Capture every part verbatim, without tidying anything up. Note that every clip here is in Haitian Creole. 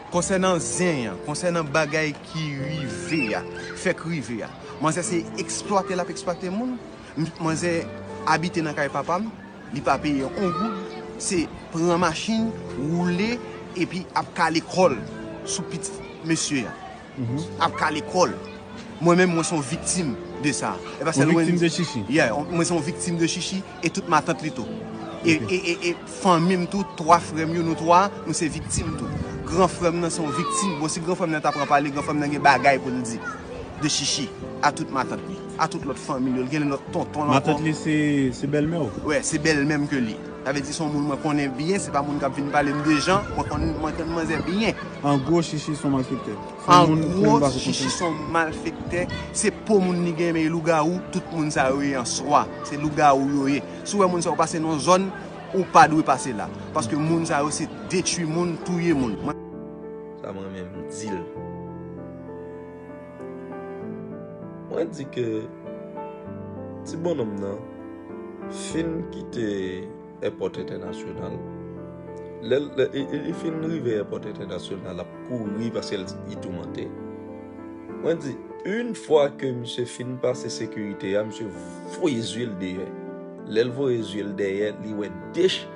Konsènan zen an, konsènan bagay ki rive a, fèk rive a, manzè se eksplwate l ap eksplwate moun. M- Manzè abite nan kay papa m, li pa peye yon goud, se pran machin, woule, epi ap kale kò l sou pitit mesye a. Ap kale kò l. Mwen menm, mwen se yon viktim de sa. E pa Yon sèl mwen viktim de chichi. Yeah, on- mwen se yon viktim de chichi e tout matant li tou. E, Ok. e, e, e fanmi m tou, twa frè m yo, nou twa, nou se viktim tou. Gran frè m nan se yon viktim. Bon, si gran frè m nan ta pran pale, gran frè m nan gen bagay pou l di de chichi a tout matant li, a tout lòt fanmi l yo, l gen lòt tonton l ankò. Matant li se, se bèlmè w? Wè, se bèlmè m ke li. Sa vle di se yon moun mwen konnen byen, se pa moun k ap vin pale m de jan, mwen konn, mwen konn manzè byen. An gwo, chichi se yon malfektè. Se yon An moun gwo, mwen pa konn chichi se yon malfektè, se po moun li gen, men lougawou, tout moun sa yo ye an swa. Se lougawou yo ye. Si w wè moun sa yo pase nan yon zòn, ou pa dwe pase la. Paske moun sa yo se detwi moun, touye moun. Mwen Sa mwen menm di l. Mwen di ke ti bonnonm nan fin kite èpòt entènasyonal. Lè l- lè- e- e- li fin rive èpòt entènasyonal, l ap kouri paske l- li toumante. Mwen di, yon fwa ke misye fin pase sekirite a, misye voye zye l dèyè. Lè l voye zye l dèyè, li wè de, ch-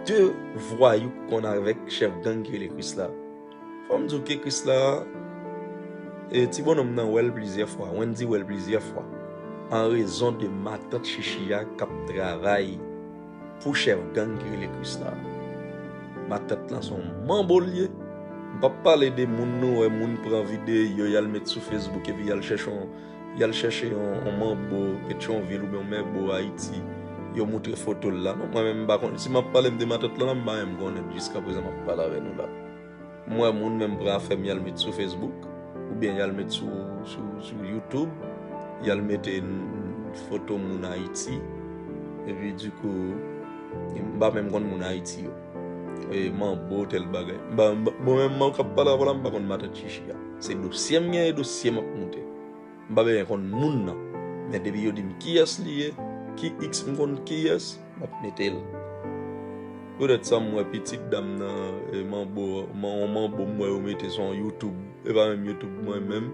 de vwayou k konn avèk chèf gang ki rele Krisla. Fò m di w ke Krisla, e, ti bonnonm nan wè l plizyè fwa, Wendy wè l plizyè fwa, an rezon de matant chichi a k ap travay pou chèf gang ki rele Krisla. Matant lan se yon manbo l ye. M p ap pale de moun nou wè moun pran videyo, y al met sou Facebook epi y al chèche yon, y al chèche yon, yon manbo Petyonvil oubyen yon manbo Ayiti, yo moutre foto l la. Non, mwen menm m pa konn. Si m ap pale m de matant lan, m pa menm konnen l jiskaprezan m ap pale avè nou la. M wè moun menm pran afè m, y al met sou Facebook, oubyen y al met sou, sou, sou YouTube, y al mete n- foto moun Ayiti, epi dikou, m pa menm konn moun Ayiti yo. E manbo tèl bagay. M pa- m pa- mwen menm, mwen k ap pale avè w la, m pa konn matant chichi a. Se dosye m genyen, e dosye m ap moute. M pa bezwen konn moun nan. Men depi yo di m kiyès li ye, ki X m konn kiyès, m ap mete l. Poutèt sa, m wè pitit dam nan, e, manbo, man- yon manbo m wè yo mete sou yon YouTube. E pa menm YouTube mwen menm.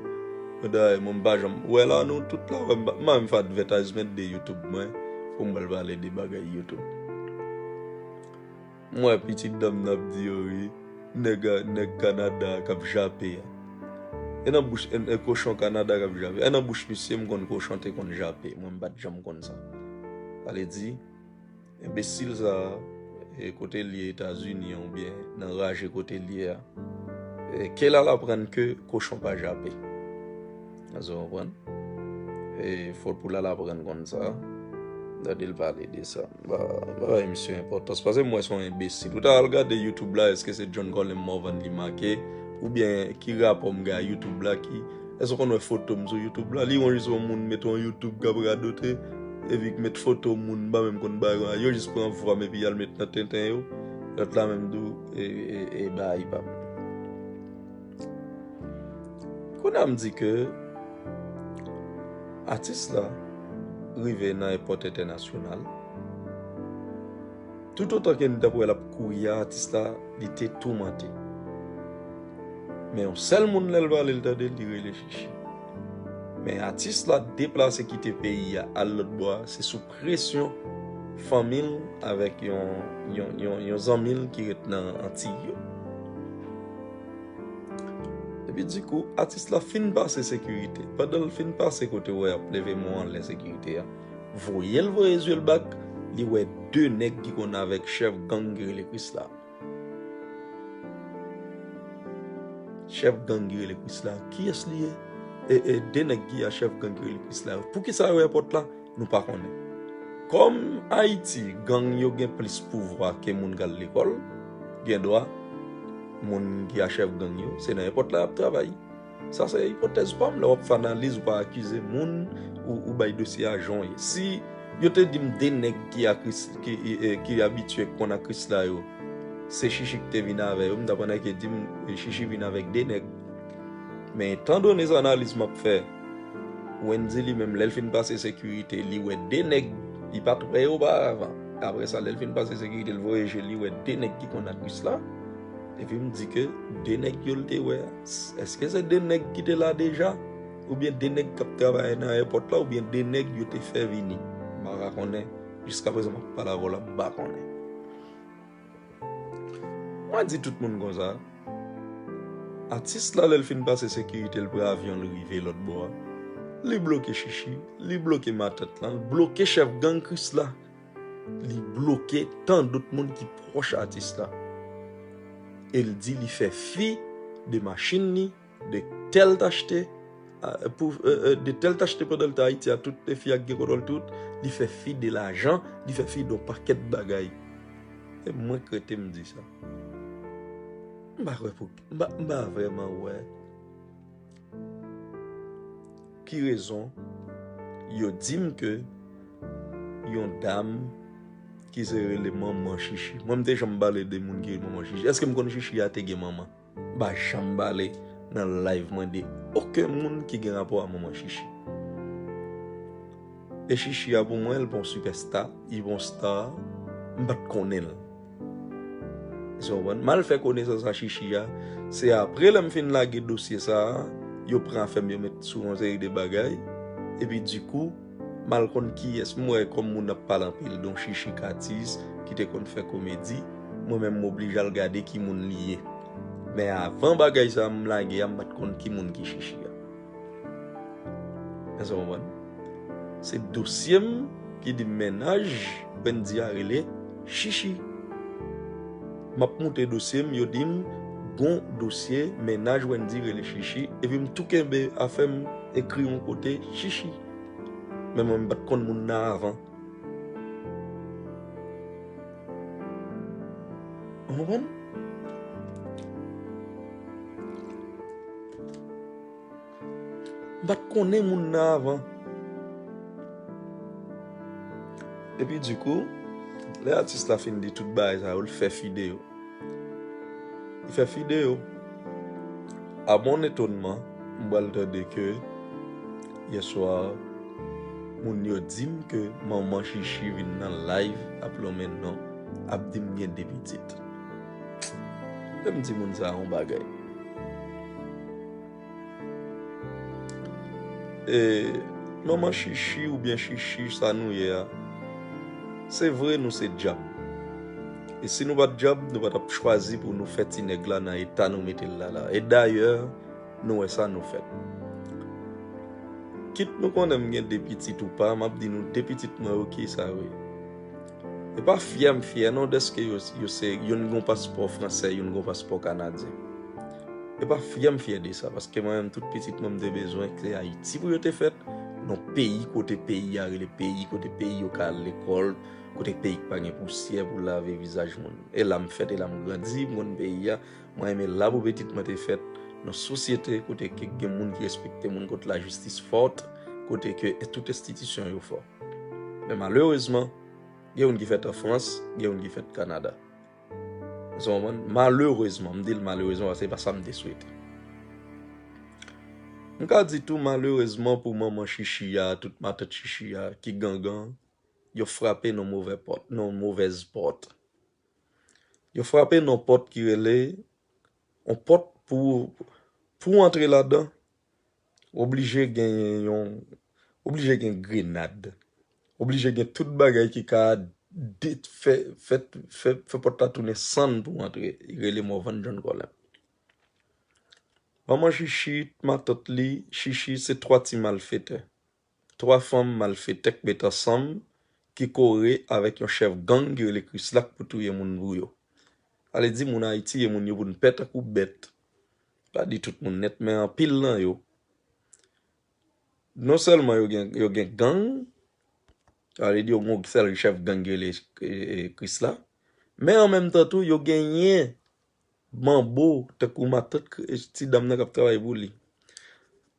Dayè, mwen m pa janm wè la, nou tout la wè, m pa- m pa menm fè advertisement de YouTube mwen, pou m pral pale de bagay YouTube. M wè pitit dam nan ap di yo, wi, nèg a- nèg Kanada a k ap jape a. E nan bouch, e, e kochon Kanada k ap jape. E nan bouch misye, m konn kochon te konn jape. Mwen, m pa t janm konn sa. Sa vle di, enbesil sa a, e kote l ye Etazini an, oubyen nan raje kote l ye a, e, ke l al aprann ke kochon pa jape. Èske w konprann? E, fòt pou l al aprann konn sa. Tande l pale de sa. Ba, ba misye enpòtans. Paske m wè se yon enbesil. Ou ta al gade YouTube la, èske se John Colin Morvan li make? Oubyen ki rapò m gen a YouTube la ki, èske w konn wè foto m sou YouTube la? Li yon jis yon moun met yon YouTube k ap radote, epi k met foto moun, m pa menm konn bagay. Yo jis pran vwa m epi y al met nan tenten yo. Lòt la menm tou, e, e, e bagay pa m. Kounye a m di ke atis la rive nan èpòt entènasyonal. Toutotan ke n t ap wè l ap kouri a, atis la, li te toumante. Men yon sèl moun lè l pale, l tande, li rele Chichi. Men atis la deplase kite peyi a, al lòt bò a, se sou presyon fanmi l avèk yon, yon, yon, yon zanmi l ki ret nan Antiy yo. Epi dikou, atis la fin pase sekirite. Pandan l fin pase kote w wè y ap leve men w anlè sekirite a, voye l voye zye l bak, li wè de nèg ki konn avèk chèf gang ki rele Krisla. Chèf gang ki rele Krisla, kiyès li ye? E, e de nèg ki a chèf gang ki rele Krisla yo, poukisa yo èpòt la? Nou pa konnen. Kòm Ayiti, gang yo gen plis pouvwa ke moun k al lekòl, gen dwa moun ki a chèf gang yo, se nan èpòt la y ap travay. Sa se ipotèz pa m, lè w ap fè analiz, ou pa akize moun, ou, ou bay dosye a jan w ye. Si yo te di m de nèg ki a Kris- ki, e, ki abitye konn ak Krisla yo, se Chichi ki te vin avè yo, m t ap annik di m, e, Chichi vin avèk de nèg. Men etandone se analiz m ap fè, Wendy li menm, lè l fin pase sekirite, li wè de nèg, li pa t wè yo oparavan. Apre sa, lè l fin pase sekirite, l voye je, li wè de nèg ki konn ak Krisla. Epi m di ke de nèg yo l te wè a, èske se de nèg ki te la deja? Oubyen de nèg k ap travay nan èpòt la, oubyen de nèg yo te fè vini? M pa ka konnen. Jiskaprezan m ap pale avè w la, m pa konnen. Mwen di tout moun konsa, atis la, lè l fin pase sekirite, l pran avyon, l rive lòt bò a. Li bloke Chichi, li bloke matant lan, l bloke chèf gang Krisla. Li bloke tan dòt moun ki pwòch atis la. E l di li fè fi de machin li, de tèl t achte, a, pou, e, e, de tèl t achte pandan l te Ayiti a, tout fi a k gen kontwòl tout, li fè fi de lajan, li fè fi de yon pakèt bagay. E mwen k rete m di sa. M pa kwè pou, m pa, m pa vrèman wè ki rezon yo di m ke yon dam ki se rele manman Chichi. Mwen, m te janm pale de moun ki rele manman Chichi. Èske m konn Chichi a te gen manman? M pa janm pale nan live mwen de okenn moun ki gen rapò a manman Chichi. E Chichi a pou mwen, l pa yon sipèsta, li pa yon star, m pa t konnen l. Èske w konprann? M al fè konesans a Chichi a, se apre lè m fin lage dosye sa a, yo pran afè m, yo met sou yon seri de bagay, epi dikou, m al konn kiyès, m wè kòm moun ap pale anpil, de yon Chichi Katis, ki te konn fè komedi, mwen menm m oblije al gade ki moun li ye. Men avan bagay sa a m lage a, m pa t konn ki moun ki Chichi a. Èske w konprann? Se dosye m ki di mennaj Wendy a rele Chichi. M ap moute dosye m, yo di m gon dosye mennaj Wendy rele Chichi, epi m tou kenbe afè m ekri yon kote Chichi. Men mwen, m pa t konn moun nan avan. Ou konprann? M pa t konnen moun nan avan. Epi dikou, lè atis la fin di tout bagay sa yo, l fè fi de yo. Li fè fi de yo. A mon etonman, m pral tande ke yèswa, moun yo di m ke manman Chichi vin nan live ap lonmen non, ap di m gen de pitit. Lè m di moun sa a yon bagay. E, manman Chichi oubyen Chichi, sa nou ye a, se vre nou se dyab. E si nou pa t dyab, nou pa t ap chwazi pou nou fè ti nèg la nan eta nou mete l la la. E dayè, nou wè sa nou fè. Kit nou konnen m gen de pitit ou pa, m ap di nou de pitit mwen yo ki sa yo ye. E pa fyè m fyè non dèske yo, yo se, youn gen yon paspò fransè, youn gen yon paspò kanadyen. E pa fyè m fyè de sa, paske mwen menm tout pitit mwen m te bezwen se Ayiti pou yo te fèt, nan peyi kote peyi a rele peyi, kote peyi yo ka al lekòl, kote peyi k pa gen pousyè pou lave vizaj moun. E la m fèt, e la m grandi, m konn peyi a. Mwen renmen la pou pitit mwen te fèt nan sosyete kote ke gen moun ki respekte moun, kote lajistis fòt, kote ke tout enstitisyon yo fò. Men malerezman, gen moun ki fèt an Frans, gen moun ki fèt Kanada. Èske w konprann? Malerezman, m di l malerezman paske se pa sa m te swete. M ka di tou malerezman pou manman Chichi a, tout matant Chichi a, ki gangan, yo frape nan movè pòt, nan movèz pòt. Yo frape nan pòt ki rele, yon pòt pou, pou w antre ladan, oblije gen yon, oblije gen grenad, oblije gen tout bagay ki ka de, fè, fè, fè, fè pòt la tounen sann pou w antre, rele Morvan John Colin. Manman Chichi, matant li, Chichi, se twa ti malfetè. Twa fanm malfetè k met ansanm ki kore avèk yon chèf gang ki rele Krisla k pou touye moun pou yo. Sa vle di moun Ayiti ye moun yo pou n pè tankou bèt. Pa di tout moun nèt, men anpil nan yo. Non sèlman yo gen, yo gen gang, sa vle di yo gen yon sèl chèf gang ki rele, e, e, Krisla, men an menm tan tou, yo genyen manbo, tankou matant k-, ti dam nan k ap travay pou li.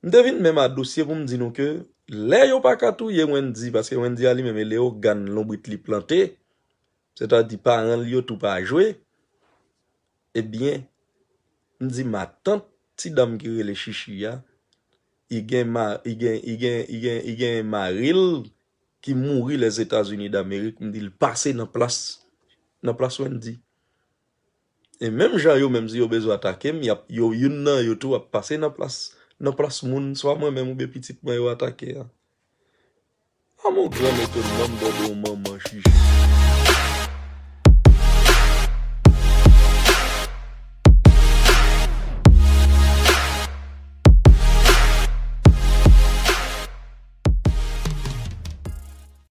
M te vin menm a dosye pou m di nou ke lè yo pa ka touye Wendy, paske Wendy a li menm e Leyogàn lonbrit li plante, sètadi paran l yo tou pa jwe, ebyen, m di matant ti dam ki rele Chichi a, li gen ma-, li gen, li gen, li gen, li gen mari l ki mouri Lèzetazini Damerik, m di l pase nan plas, nan plas Wendy. E menm jan yo menm si yo bezwen atake m, y ap, yo, youn nan yo tou ap pase nan plas, nan plas moun, swa mwen menm oubyen pitit mwen yo atake a. A mon gran etonman m tande yon manman chich